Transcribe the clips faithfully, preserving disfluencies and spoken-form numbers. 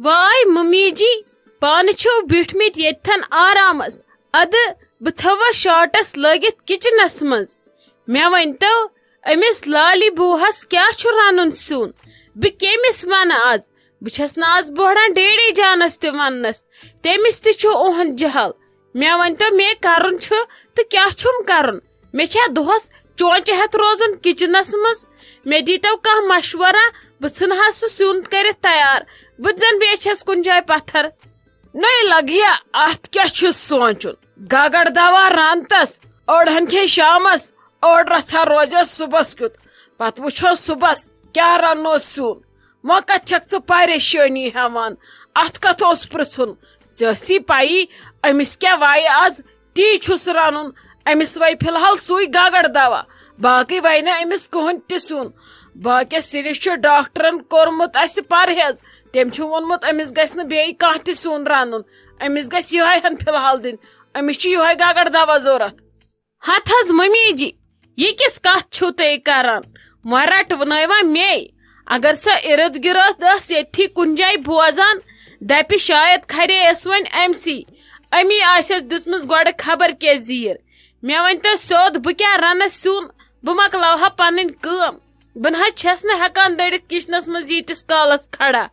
واے mummy جی، پانہٕ چھِو بیٖٹھمٕتۍ ییٚتھٮ۪ن آرامس۔ ادٕ بہٕ تھاوٕ شارٹس لٲگِتھ کچنس منٛز۔ مےٚ ؤنۍتو، أمِس لالی بوٗہس کیٛاہ چھُ رنُن سیُن؟ بہٕ کٔمِس ونہٕ از؟ بہٕ چھَس نہٕ از بوہران ڈیڈی جانس تہِ وننس، تٔمِس تہِ چھُ اُہُنٛد جہل۔ مےٚ ؤنۍتو، مےٚ کرُن چھُ تہٕ کیٛاہ چھُم کرُن؟ مےٚ چھا دۄہس چونچہِ ہٮ۪تھ روزُن کچنس منٛز؟ مےٚ دیٖتو کانٛہہ مشورہ، بہٕ ژھٕنہٕ ہا سُہ سیُن کٔرِتھ تیار، بہٕ تہِ زن بیچھس کُنہِ جایہِ پتھر۔ نٔے لگیا، اتھ کیٛاہ چھُ سونچُن؟ گگڑ دوا رنتس، أڑ ہن کھے شامس، أڑ رژھا روزٮ۪س صُبحس کیُتھ۔ پتہٕ وٕچھو صُبحس کیٛاہ رنو سیُن۔ وۄنۍ کتھ چھکھ ژٕ پریشٲنی ہٮ۪وان؟ اتھ کتھ اوس پرژھُن؟ ژےٚ ٲسی پَیی أمِس کیٛاہ وایہِ از، تی چھُس رنُن۔ أمِس وایہِ فی الحال سُے گگڑ دوا، باقٕے وایہِ نہٕ أمِس کٕہٕنۍ تہِ سیُن۔ باقیس سِرِس چھُ ڈاکٹرن کوٚرمُت اسہِ پرہیز، تٔمۍ چھُ ووٚنمُت أمِس گژھِ نہٕ بیٚیہِ کانٛہہ تہِ سیُن رنُن، أمِس گژھِ یِہوٚے ہن فی الحال دِنۍ، أمِس چھُ یِہوٚے گگڑ دوا ضوٚرتھ۔ ہتھ حظ ممی جی، یہِ کِژھ کتھ چھِو تُہۍ کران؟ وۄنۍ رٹنٲیوا مے؟ اگر سۄ ارد گرد ٲس ییٚتھی کُنہِ جایہِ بوزان، دپہِ شاید کھرے ٲس وۄنۍ أمۍ سی، أمی آسٮ۪س دِژمٕژ گۄڈٕ خبر کیٛاہ زیٖر۔ مےٚ ؤنۍتو سیوٚد، بہٕ کیٛاہ رنہٕ سیُن؟ بہٕ مۄکلاوہا پنٕنۍ کٲم۔ بہٕ نہ حظ چھَس نہٕ ہٮ۪کان دٔرِتھ کچنس منٛز ییٖتِس کالس کھڑا۔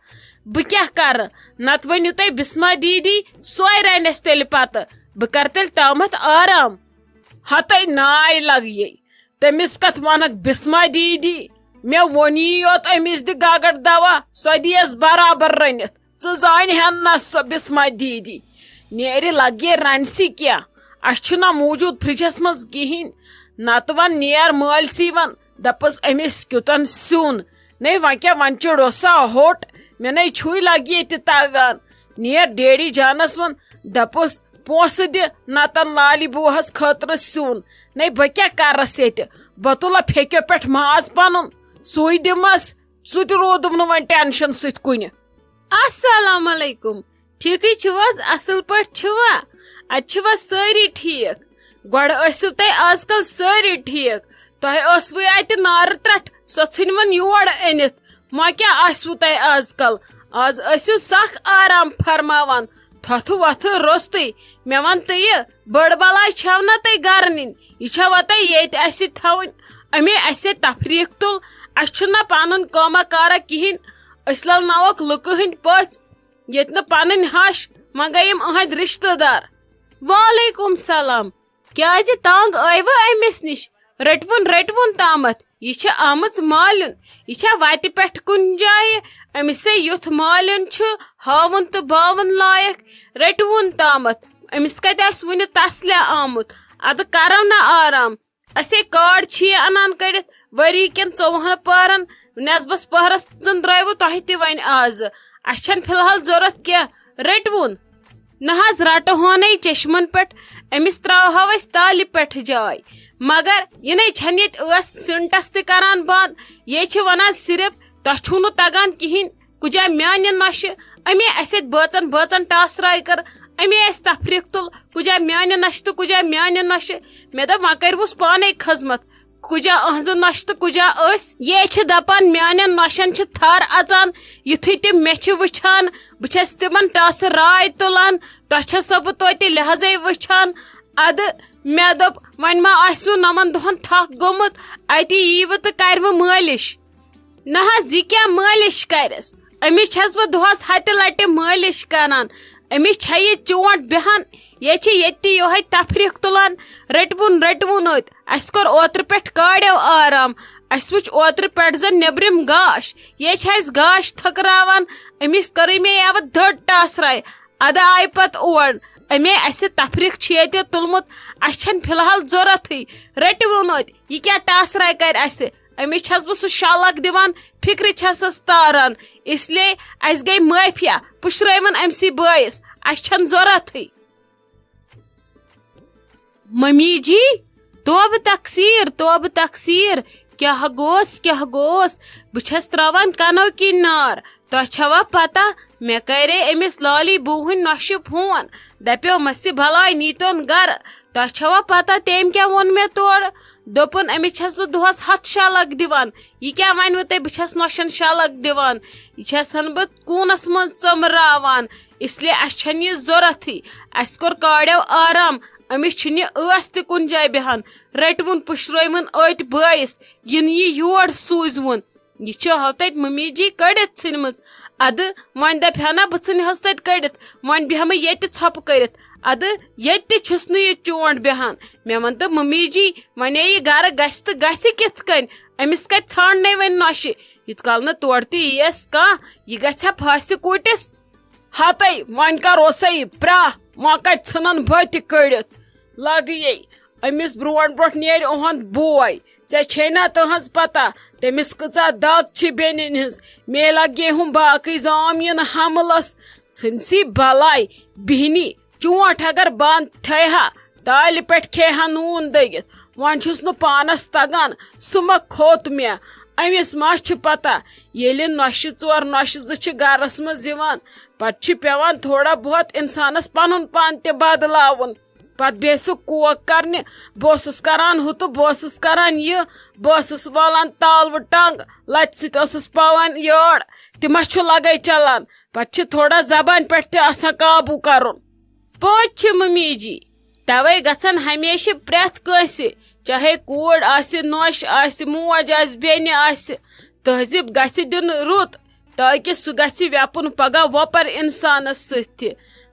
بہٕ کیٛاہ کرٕ؟ نتہٕ ؤنِو تُہۍ بسمہ دیدی، سۄے رنٮ۪س تیٚلہِ پتہٕ۔ بہٕ کرٕ تیٚلہِ تامتھ آرام۔ ہتے ناے لگیے، تٔمِس کتھ ونکھ بسمہ دیدی؟ مےٚ ووٚنی یوت أمِس دِ گگڑ دوا، سۄ دِیس برابر رٔنِتھ۔ ژٕ زانہِ ہن نہ سۄ بسمہ دیدی۔ نیرِ لگیے رنسہِ کینٛہہ۔ اسہِ چھُنہ موٗجوٗد فرجس منٛز کِہینۍ۔ نتہٕ ون نیر مٲلۍ سی ون، دپس أمِس کیُتن سیُن۔ نے وۄنۍ کیٛاہ، وۄنۍ چُڑو سا ہوٚٹ۔ مےٚ نے چھُے لگیے تہِ تگان۔ نیر ڈیڈی جانس ون، دپس پونسہٕ دِ نتن لالی بوہس خٲطرٕ سیُن۔ نے بہٕ کیٛاہ کرس ییٚتہِ؟ بتُلہ پھیٚکیو پٮ۪ٹھ ماز پنُن، سُے دِمس۔ سُہ تہِ روٗدُم نہٕ وۄنۍ ٹینشن سۭتۍ کُنہِ۔ السلام علیکم، ٹھیکٕے چھِو حظ؟ اصل پٲٹھۍ چھِوا؟ اتہِ چھِوا سٲری ٹھیک؟ گۄڈٕ ٲسِو تُہۍ آز کل سٲری ٹھیک۔ تۄہہِ ٲسوٕ اتہِ نارٕ ترٹھ، سۄ ژھٕنۍ وۄنۍ یور أنِتھ۔ وۄنۍ کیٛاہ آسِوٕ تۄہہِ آز کل؟ آز ٲسِو سخ آرام فرماوان، تھۄتھٕ وۄتھٕ روٚستُے۔ مےٚ وَن تہٕ یہِ، بٔڑ بلاے چھَو نا تۄہہِ گرٕ نِنۍ؟ یہِ چھَوا تۄہہِ ییٚتہِ اَسہِ تھاوٕنۍ؟ اَمے اَسہِ سۭتۍ تفریٖق تُل۔ اَسہِ چھُنہٕ پَنُن کٲمہ کارا کِہیٖنۍ۔ أسۍ لَلناوَکھ لُکہٕ ہٕنٛدۍ پٔژھۍ، ییٚتہِ نہٕ پَنٕنۍ ہَش، وۄنۍ گٔے یِم أہٕنٛدۍ رِشتہٕ دار۔ وعلیکم سلام۔ کیٛازِ تنگ ٲیوٕ أمِس نِش؟ رٔٹوُن، رٔٹوُن تامَتھ۔ یہِ چھِ آمٕژ مالیُن۔ یہِ چھا وَتہِ پٮ۪ٹھ کُنہِ جایہِ؟ أمِس ہے یُتھ مالیُن چھُ ہاوُن تہٕ باوُن لایق۔ رٔٹوُن تامَتھ۔ أمِس کَتہِ آسہِ وُنہِ تسلہِ آمُت؟ اَدٕ کَرو نہ آرام۔ اَسے کارڈ چھِ یہِ اَنان کٔڑِتھ، ؤری کٮ۪ن ژوٚوُہَن پٔہرَن، نٮ۪صبَس پٔہرَس زَن درٛٲیوٕ تۄہہِ تہِ وۄنۍ آزٕ۔ اَسہِ چھَنہٕ فی الحال ضوٚرَتھ کینٛہہ۔ رٔٹوُن۔ نہ حظ، رٹہٕ ہونَے چشمن پٮ۪ٹھ۔ أمِس ترٛاوہو أسۍ تالہِ پٮ۪ٹھ جاے۔ مگر یہِ نے چھَنہٕ ییٚتہِ ٲس سِنٹَس تہِ کران بنٛد۔ یے چھِ وَنان صرف، "تۄہہِ چھُو نہٕ تَگان کِہیٖنۍ۔ کُجا میٛانہِ نۄشہِ؟ أمے اَسہِ اَتہِ بٲژَن بٲژَن ٹاسراے کٔر۔ أمے اَسہِ تفریٖق تُل۔ کُجا میٛانہِ نۄشہِ تہٕ کُجا میٛانہِ نۄشہِ؟" مےٚ دوٚپ، "وۄنۍ کٔرۍوُس پانَے خٔذمت۔ کُجا أہنٛزٕ نۄشہِ تہٕ کُجا أسۍ؟" یے چھِ دَپان، میٛانٮ۪ن نۄشَن چھِ تھَر اَژان، یُتھُے تِم مےٚ چھِ وٕچھان۔ بہٕ چھَس تِمَن ٹاسہٕ راے تُلان، تۄہہِ چھَسو بہٕ توتہِ لحاظَے وٕچھان۔ اَدٕ مےٚ دوٚپ، وۄنۍ ما آسِوٕ نَمَن دۄہَن تھَکھ گوٚمُت، اَتی ییٖوٕ تہٕ کَرِوٕ مٲلِش۔ نہ حظ، یہِ کیٛاہ مٲلِش کَرٮ۪س؟ أمِس چھَس بہٕ دۄہَس ہَتہِ لَٹہِ مٲلِش کَران۔ أمِس چھےٚ یہِ چونٛٹھ بیٚہان، یہِ چھِ ییٚتہِ تہِ یِہوٚے تفریٖق تُلان، رٔٹوُن، رٔٹوُن أتۍ۔ اَسہِ کوٚر اوترٕ پٮ۪ٹھ کاڑیو آرام۔ اَسہِ وٕچھ اوترٕ پٮ۪ٹھ زَن نیٚبرِم گاش۔ یے چھِ اَسہِ گاش تھٔکراوان۔ أمِس کٔرٕے مےٚ یَوٕ دٔڑ ٹاسراے۔ اَدٕ آیہِ پَتہٕ اور۔ أمے اَسہِ تفریٖق چھِ ییٚتہِ تُلمُت۔ اَسہِ چھَنہٕ فی الحال ضوٚرَتھٕے۔ رٔٹِوُن أتۍ۔ یہِ کیٛاہ ٹاسراے کَرِ اَسہِ؟ أمِس چھَس بہٕ سُہ شَلَک دِوان، فِکرِ چھَسَس تاران۔ اس لیے اَسہِ گٔے معٲفیا۔ پُشرٲوٕن أمۍ سٕے بٲیِس۔ اَسہِ چھَنہٕ ضوٚرَتھٕے۔ ممی جی، توبہٕ تقصیر، توبہٕ تقصیر، کیٛاہ گوس، کیٛاہ گوس؟ بہٕ چھَس ترٛاوان کَنو کِنۍ نار۔ تۄہہِ چھَوا پتہ، مےٚ کَرے أمِس لالی بوٗہٕنۍ نۄشہِ فون، دَپیو مَسہِ بَلاے نیٖتون گَرٕ۔ تۄہہِ چھَوا پتہ تٔمۍ کیٛاہ ووٚن مےٚ تورٕ؟ دوٚپُن، أمِس چھَس بہٕ دۄہَس ہَتھ شَلَک دِوان۔ یہِ کیٛاہ وَنہِ وٕ تۄہہِ، بہٕ چھَس نۄشَن شَلَک دِوان؟ یہِ چھَسَن بہٕ کوٗنَس منٛز ژٔمراوان۔ اس لیے اَسہِ چھَنہٕ یہِ ضوٚرَتھٕے۔ اَسہِ کوٚر کاڑیو آرام۔ أمِس چھُنہٕ یہِ ٲس تہِ کُنہِ جایہِ بیٚہان۔ رٔٹۍوُن پُشرٲوِوُن أتۍ بٲیِس، یِنہٕ یہِ یور سوٗزِوُن۔ یہِ چھِ ہۄتَتہِ مٔمی جی کٔڑِتھ ژھٕنمٕژ۔ اَدٕ وۄنۍ دَپہِ ہا نہ بہٕ ژھٕنہوس تَتہِ کٔڑِتھ، وۄنۍ بیٚہمہٕ ییٚتہِ ژھۄپہٕ کٔرِتھ۔ اَدٕ ییٚتہِ تہِ چھُس نہٕ یہِ چونٛٹھ بیٚہان۔ مےٚ وَن تہٕ مٔمی جی، وۄنۍ یہِ گَرٕ گژھِ تہٕ گژھِ کِتھ کٔنۍ؟ أمِس کَتہِ ژھانٛڈنَے وۄنۍ نۄشہِ؟ یُتھ کال نہٕ تورٕ تہِ یِیَس کانٛہہ، یہِ گژھِ ہا پھاسہِ کُٹِس۔ ہَتَے، وۄنۍ کَر اوسَے یہِ پرٛاہ؟ وۄنۍ کَتہِ ژھٕنَن بہٕ تہِ کٔڑِتھ؟ لَگہٕ یے، أمِس برونٛٹھ برونٛٹھ نیرِ اُہُنٛد بوے۔ ژےٚ چھے نا تٕہٕنٛز پتہ تٔمِس کۭژاہ دگ چھِ بیٚنٮ۪ن ہٕنٛز؟ مے لگے ہُم باقٕے زام یِن حملس۔ ژھٕنسی بلاے بِہنی۔ چونٛٹھ اگر بند تھٲے ہا، تالہِ پٮ۪ٹھ کھے ہا نوٗن دٔگِتھ۔ وۄنۍ چھُس نہٕ پانس تگان، سُہ ما کھوٚت مےٚ۔ أمِس ما چھِ پتہ، ییٚلہِ نۄشہِ ژور نۄشہِ زٕ چھِ گرس منٛز یِوان، پتہٕ چھِ پٮ۪وان تھوڑا بہت انسانس پنُن پان تہِ بدلاوُن۔ پتہٕ بیٚیہِ سُہ کوک کرنہِ۔ بہٕ اوسُس کران ہُہ تہٕ بہٕ اوسُس کران یہِ۔ بہٕ ٲسٕس والان تالوٕ ٹنگ، لتہِ سۭتۍ ٲسٕس پاوان یٲر۔ تہِ ما چھُ لگے چلان؟ پتہٕ چھِ تھوڑا زبانہِ پٮ۪ٹھ تہِ آسان قابوٗ کرُن۔ پوٚز چھِ ممی جی، توے گژھن ہمیشہِ پرٛٮ۪تھ کٲنٛسہِ، چاہے کوٗر آسہِ، نۄش آسہِ، موج آسہِ، بیٚنہِ آسہِ، تہذیٖب گژھِ دیُن رُت، تاکہِ سُہ گژھِ ویپُن پگاہ وۄپر انسانس سۭتۍ تہِ۔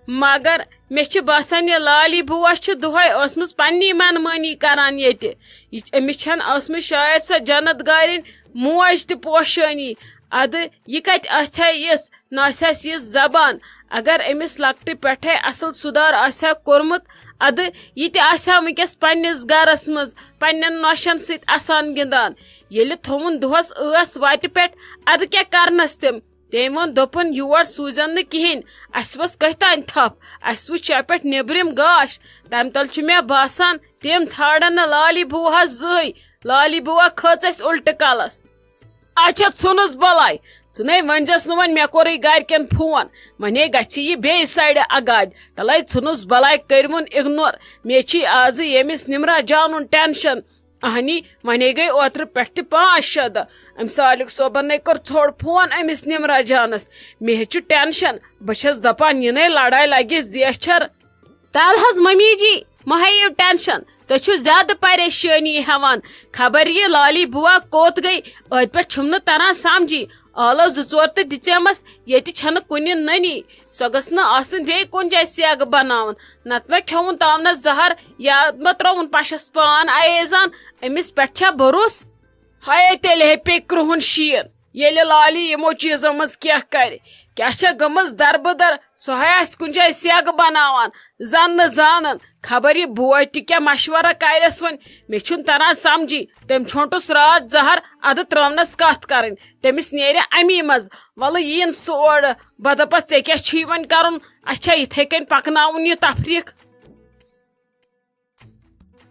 مگر مےٚ چھِ باسان، یہِ لالی بُوا چھِ دۄہے ٲسمٕژ پننی من مٲنی کران ییٚتہِ۔ یہِ چھِ، أمِس چھَنہٕ ٲسمٕژ شاید سۄ جنت گارِنۍ موج تہِ پوشٲنی۔ ادٕ یہِ کتہِ آسہِ ہا یِژھ، نہ آسہِ ہس یِژھ زبان۔ اگر أمِس لۄکٹہِ پٮ۪ٹھے اصل سُدھار آسہِ ہا کوٚرمُت، ادٕ یہِ تہِ آسہِ ہا وٕنکیٚس پننِس گرس منٛز پننٮ۪ن نۄشن سۭتۍ اسان گِنٛدان۔ ییٚلہِ تھووُن دۄہس ٲس وتہِ پٮ۪ٹھ، ادٕ کیٛاہ کرنس تِم؟ تٔمۍ ووٚن، دوٚپُن، یور سوٗزن نہٕ کِہیٖنۍ، اسہِ ؤژھ کٔتھۍ تانۍ تھپھ، اسہِ وٕچھ یپٲٹھۍ نیبرِم گاش۔ تمہِ تل چھُ مےٚ باسان، تِم ژھانڈن نہٕ لالی بُوہس زٕہٕے۔ لالی بُوا کھٔژ اسہِ الٹہٕ کلس۔ اچھا، ژھُنُس بلاے، ژٕ نے ؤنزٮ۪س نہٕ وۄنۍ، مےٚ کوٚرُے گرِکٮ۪ن فون، وۄنۍ ہے گژھِ یہِ بیٚیہِ سایڈٕ اگادِ۔ تلے ژھُنُس بلاے، کٔرۍوُن اگنور۔ مےٚ چھُے آزٕ ییٚمِس نمرہ جانُن ٹینشن۔ اہنی، ونے گٔے اوترٕ پٮ۪ٹھ تہِ پانٛژھ شےٚ دۄہ۔ أمۍ صالق صٲبن نے کٔر ژھوٚڑ فون أمِس نمرہ جانس۔ مےٚ ہے چھُ ٹینشن۔ بہٕ چھَس دپان، یہِ نے لڑاے لگہِ زیچھر۔ تل حظ ممی جی، مہ ہیٚیِو ٹینشن، تُہۍ چھِو زیادٕ پریشٲنی ہٮ۪وان۔ خبر یہِ لالی بُوا کوٚت گٔے، أتھۍ پٮ۪ٹھ چھُم نہٕ تران سمجھی۔ ٲلو زٕ ژور تہٕ دِژیمس، ییٚتہِ چھنہٕ کُنہِ نٔنی۔ سۄ گٔژھ نہٕ آسٕنۍ بیٚیہِ کُنہِ جایہِ سیگہٕ بناوان، نتہٕ مہ کھیوٚوُن تامنس زہر یا مہ ترٛووُن پشس پان ایزان۔ أمِس پٮ۪ٹھ چھا بروسہٕ؟ ہاے، تیٚلہِ ہے پیٚیہِ کرٛہُن شیٖن، ییٚلہِ لالی یِمو چیٖزو منٛز کینٛہہ کرِ۔ کیٛاہ چھےٚ گٔمٕژ دربٕدر؟ سۄ ہے آسہِ کُنہِ جایہِ سیگہٕ بناوان، زن نہٕ زانان۔ خبر یہِ بوے تہِ کیٛاہ مشورہ کرٮ۪س وۄنۍ، مےٚ چھُنہٕ تران سمجھی۔ تٔمۍ چھونٹُس راتھ زہر، ادٕ ترٲونس کتھ کرٕنۍ، تٔمِس نیرِ امی منٛز۔ ولہٕ یِیِن سُہ اورٕ، بہٕ دپس، ژےٚ کیٛاہ چھُے وۄنۍ کرُن؟ اسہِ چھا یِتھے کٔنۍ پکناوُن یہِ تفریٖق؟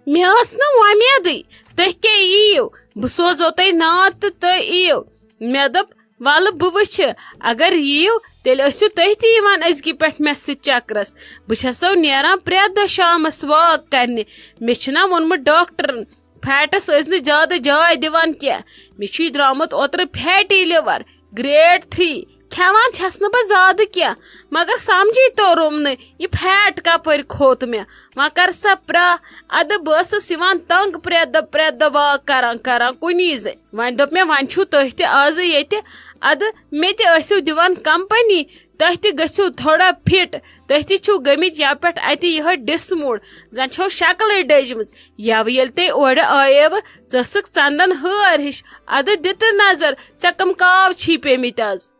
مےٚ ٲس نہٕ وۄمیدٕے تُہۍ کیٛاہ یِیِو، بہٕ سوزو تۄہہِ ناد تہٕ تُہۍ یِیِو۔ مےٚ دوٚپ، ولہٕ بہٕ وٕچھِ، اگر یِیِو، تیٚلہِ ٲسِو تُہۍ تہِ یِوان أزکہِ پٮ۪ٹھ مےٚ سۭتۍ چکرس۔ بہٕ چھسو نیران پرٛٮ۪تھ دۄہ شامس واک کرنہِ۔ مےٚ چھُنہ ووٚنمُت ڈاکٹرن، فیٹس ٲسۍ نہٕ زیادٕ جاے دِوان کینٛہہ۔ مےٚ چھُے درٛامُت اوترٕ فیٹی لِور، گریڈ تھری۔ کھٮ۪وان چھس نہٕ بہٕ زیادٕ کینٛہہ، مگر سمجھی توٚرُم نہٕ یہِ فیٹ کپٲرۍ کھوٚت مےٚ۔ وۄنۍ کر سا پرٛاہ، ادٕ بہٕ ٲسٕس یِوان تنگ پرٛٮ۪تھ دۄہ پرٛٮ۪تھ دۄہ واک کران کران کُنی زٔنۍ۔ وۄنۍ دوٚپ مےٚ، وۄنۍ چھِو تُہۍ تہِ آزٕ ییٚتہِ، ادٕ مےٚ تہِ ٲسِو دِوان کمپنی، تُہۍ تہِ گٔژھِو تھوڑا فٹ، تُہۍ تہِ چھِو گٔمٕتۍ یپہٕ پٮ۪ٹھ اتہِ یِہوٚے ڈس موٗڈ، زن چھو شکلٕے ڈٔجمٕژ۔ یوٕ ییٚلہِ تُہۍ اورٕ آییوٕ، ژٕ ٲسٕکھ ژندن ہٲر ہِش، ادٕ دِ تہٕ نظر، ژےٚ کم کاو چھی پیمٕتۍ از؟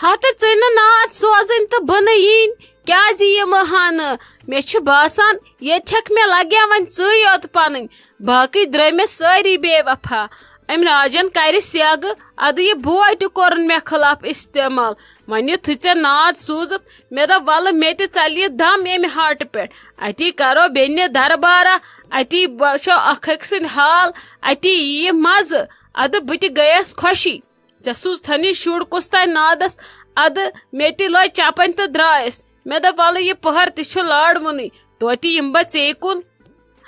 ہتہٕ ژٕ نہٕ ناد سوزٕنۍ تہٕ بہٕ نہٕ یِنۍ، کیازِ یِمہٕ ہا نہٕ؟ مےٚ چھُ باسان، ییٚتہِ چھکھ مےٚ لگیا وۄنۍ ژٕے یوت پنٕنۍ، باقٕے درٛٲے مےٚ سٲری بے وفا۔ أمۍ راجن کرِ سیگہٕ، ادٕ یہِ بوے تہِ کوٚرُن مےٚ خلاف استعمال۔ وۄنۍ یُتھُے ژےٚ ناد سوٗزُتھ، مےٚ دوٚپ، ولہٕ مےٚ تہِ ژلہِ یہِ دم ییٚمہِ ہاٹہٕ پٮ۪ٹھ۔ اتی کرو بیٚنہِ دربارہ، اتی وٕچھو اکھ أکۍ سٕنٛدۍ حال، اتی ییہِ مزٕ۔ ادٕ بہٕ تہِ گٔیس خۄشی۔ ژےٚ سوٗزتھن یہِ شُر کُس تام نادس، ادٕ مےٚ تہِ لٲج چپنۍ تہٕ درٛایس۔ مےٚ دوٚپ، ولہٕ یہِ پٔہر تہِ چھُ لارٕ وُنٕے، توتہِ یِمہٕ بہٕ ژے کُن۔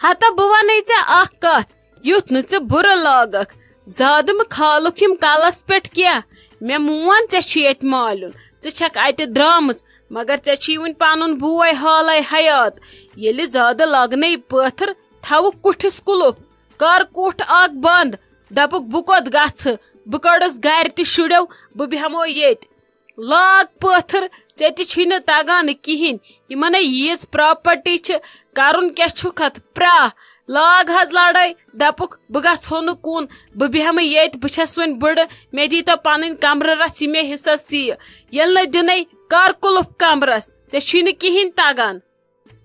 ہتا بہٕ ونے ژےٚ اکھ کتھ، یُتھ نہٕ ژٕ بُرٕ لاگکھ۔ زیادٕ مہٕ کھالُکھ یِم کلس پٮ۪ٹھ کینٛہہ۔ مےٚ مون ژےٚ چھُے ییٚتہِ مالیُن، ژٕ چھکھ اتہِ درامٕژ، مگر ژےٚ چھُے وُنہِ پنُن بوے حالے حیات۔ ییٚلہِ زیادٕ لاگنے پٲتھر، تھاوُکھ کُٹھِس کُلُف۔ کر کُٹھ اکھ بند، دپُکھ بہٕ کوٚت گژھٕ؟ بہٕ کٔڑٕس گرِ تہِ شُرٮ۪و، بہٕ بیٚہمو ییٚتہِ۔ لاگ پٲتھر، ژےٚ تہِ چھُے نہٕ تگان کِہینۍ۔ یِمن ہے ییٖژ پراپرٹی چھِ، کرُن کیٛاہ چھُکھ اتھ پرٛاہ؟ لاگ حظ لڑٲے، دپُکھ بہٕ گژھو نہٕ کُن، بہٕ بیٚہمہٕ ییٚتہِ، بہٕ چھس وۄنۍ بٕڑٕ، مےٚ دیٖتو پنٕنۍ کمرٕ رژھ، یہِ مےٚ حصس یِیہِ۔ ییٚلہِ نہٕ دِنے، کر کُلُف کمرس، ژےٚ چھُے نہٕ کِہینۍ تگان۔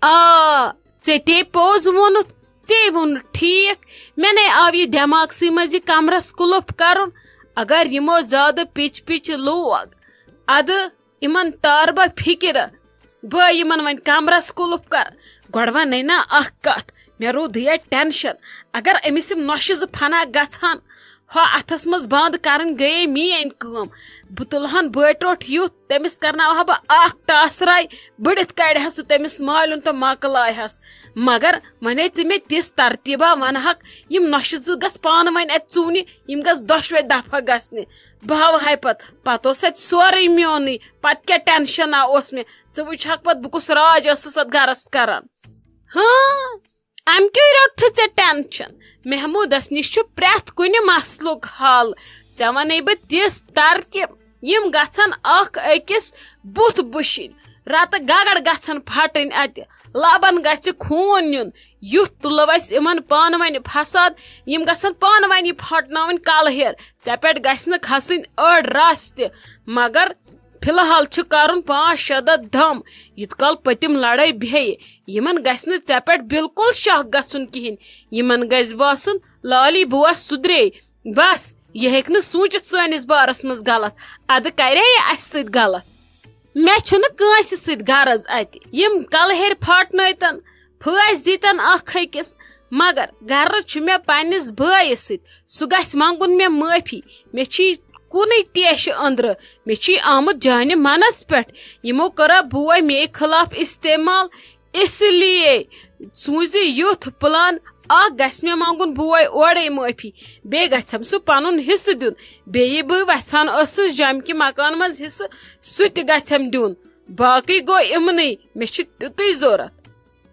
آ، ژےٚ تے پوٚز ووٚنُتھ، ژے ووٚنُتھ ٹھیٖک۔ مےٚ نے آو یہِ دٮ۪ماغسٕے منٛز یہِ کمرس کُلُف کرُن۔ اگر یِمو زیادٕ پِچ پِچ لوگ، ادٕ یِمن تار بہٕ فِکرِ، بہٕ یِمن وۄنۍ کمرس کُلُف کر۔ گۄڈٕ ونے نا اکھ کتھ، مےٚ روٗد یہِ ٹینشن۔ اگر أمِس یِم نۄشہِ زٕ فنا گژھان، ہۄ اتھس منٛز بند کرٕنۍ گٔیے میٲنۍ کٲم۔ بہٕ تُلہٕ ہن بٲٹۍ روٚٹ یُتھ، تٔمِس کرناوہا بہٕ اکھ ٹاسراے، بٔڑِتھ کڑِ ہا سُہ تٔمِس مالیُن تہٕ مۄکلایہس۔ مگر ونے ژٕ مےٚ تِژھ ترتیٖبا ونہکھ، یِم نۄشہِ زٕ گژھ پانہٕ ؤنۍ اتہِ ژوٗنہِ، یِم گژھ دۄشوے دفعہ گژھنہِ۔ بہٕ ہاوہاے پتہٕ، پتہٕ اوس اتہِ سورُے میونُے، پتہٕ کیٛاہ ٹینشنا اوس مےٚ؟ ژٕ وٕچھکھ پتہٕ بہٕ کُس راج ٲسٕس اتھ گرس کران۔ ہاں، امہِ کیُے روٚٹتھٕ ژےٚ ٹینشن؟ محمودس نِش چھُ پرٛٮ۪تھ کُنہِ مسلُک حل۔ ژےٚ ونے بہٕ تِژھ ترکیب، یِم گژھن اکھ أکِس بُتھ بُشِنۍ، رتہٕ گگڑ گژھن پھٹٕنۍ اتہِ، لبن گژھِ خوٗن نیُن۔ یُتھ تُلو اسہِ یِمن پانہٕ ؤنۍ فساد، یِم گژھن پانہٕ ؤنی پھٹناوٕنۍ کلہٕ ہیر۔ ژےٚ پٮ۪ٹھ گژھِ نہٕ کھسٕنۍ أڑ رژھ تہِ، مگر فی الحال چھُ کرُن پانٛژھ شےٚ دۄہ دم، یُتھ کال پٔتِم لڑٲے بیہہِ۔ یِمن گژھِ نہٕ ژےٚ پٮ۪ٹھ بالکل شک گژھُن کِہینۍ۔ یِمن گژھِ باسُن، لالی بوس سُدرے۔ بس، یہِ ہیٚکہِ نہٕ سوٗنچِتھ سٲنِس بارس منٛز غلط۔ ادٕ کرے یہِ اسہِ سۭتۍ غلط؟ مےٚ چھُنہٕ کٲنٛسہِ سۭتۍ غرض اتہِ۔ یِم کلہٕ ہیرِ پھاٹنٲیتن، پھٲسۍ دیٖتن اکھ أکِس، مگر غرض چھُ مےٚ پننِس بٲیِس سۭتۍ۔ سُہ گژھِ منٛگُن مےٚ معٲفی۔ مےٚ چھُے کُنُے ٹیشہِ أنٛدرٕ، مےٚ چھُے آمُت جانہِ منس پٮ۪ٹھ۔ یِمو کٔرا بوے مے خلاف استعمال، اس لیے سوٗزِ یُتھ پلان اکھ گژھِ مےٚ منٛگُن بوے اورے معٲفی، بیٚیہِ گژھٮ۪م سُہ پنُن حصہٕ دیُن۔ بیٚیہِ بہٕ وژھان ٲسٕس جۄمہِ کہِ مکان منٛز حصہٕ، سُہ تہِ گژھٮ۪م دیُن۔ باقٕے گوٚو یِمنٕے، مےٚ چھُ تیُتُے ضوٚرتھ۔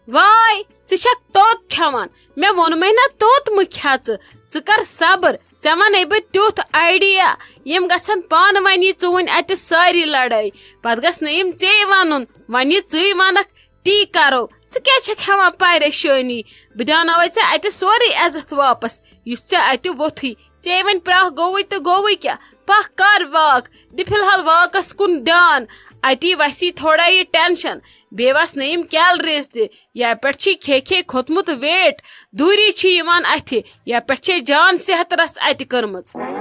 واے، ژٕ چھکھ توٚت کھٮ۪وان؟ مےٚ ووٚنمَے نہ توٚت مہٕ کھےٚ ژٕ۔ ژٕ کر صبر، ژےٚ ونے بہٕ تیُتھ آیڈیا، یِم گژھن پانہٕ ؤنی ژُوٕنۍ اتہِ ساری لڑٲے۔ پتہٕ گژھِ نہٕ یِم ژے ونُن، وۄنۍ یہِ ژٕے ونکھ، تی کرو۔ ژٕ کیٛازِ چھکھ ہٮ۪وان پریشٲنی؟ بہٕ دیٛاوناوے ژےٚ اتہِ سورُے عزت واپس، یُس ژےٚ اتہِ ووٚتھُے۔ ژے وۄنۍ پرٛاہ گوٚوُے تہٕ گوٚوُے کیٛاہ؟ پکھ کر واک، دِ فی الحال واکس کُن دیان۔ اتی وسی تھوڑا یہِ ٹینشن۔ بیٚیہِ وس نہٕ یِم کیلریز تہِ۔ یا پٮ۪ٹھ چھِ کھے کھے کھوٚتمُت ویٹ۔ دوٗری چھِ یِوان اتھِ۔ یا پٮ۪ٹھ چھے جان صحت رژھ اتہِ کٔرمٕژ۔